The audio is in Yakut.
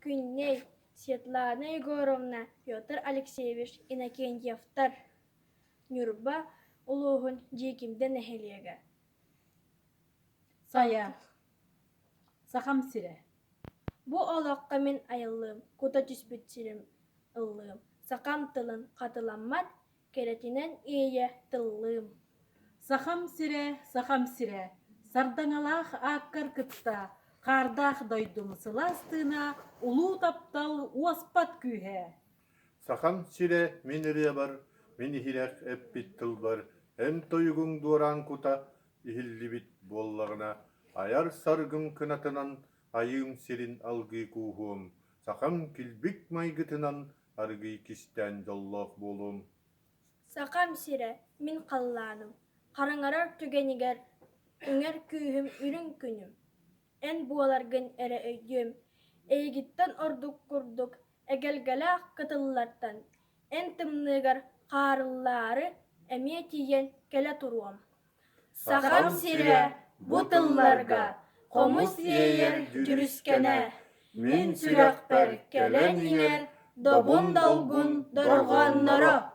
Күннэй, Светлана Егоровна, Петр Алексеевич Иннокентьевтар, Ньурба улууһун Дьиикимдэ нэһилиэгэ. Сайа, Сахам сирэ. Бу олоххо мин айыллыым, кута түспүт сирим ыллыым, сахам тылын хатыламмат, кэрэтинэн иэйэ тыллыым. Сахам сирэ, Сахам сирэ, сардаҥалаах ааккар кытта, хаардаах дойдум сылаас тыына, улуу таптал уоспат күүһэ. Сахам сирэ мин ырыабар, мин иһирэх эппит тылбар, эн тойугуҥ дуораан кута иһиллибит буоллаҕына, айар саргым кынатынан айыым сирин алгыы кууһуом, сахам килбик майгытынан аргыый кистээн дьоллоох буолуом. Сахам сирэ, мин халлааным, хараҥарар түгэнигэр үҥэр күүһүм үрүҥ күнүм, эн буоларгын эрэ өйдүөм, эйигиттэн ордук курдук эгэлгэлээх кытыллартан эн тымныыгар хаарыллаары эмиэ тиийэн кэлэ туруом. Сахам сирэ бу тылларга хомус иэйэр дьүрүскэнэ, мин сүрэхпэр кэлэн иҥэр добун долгун дорҕоонноро.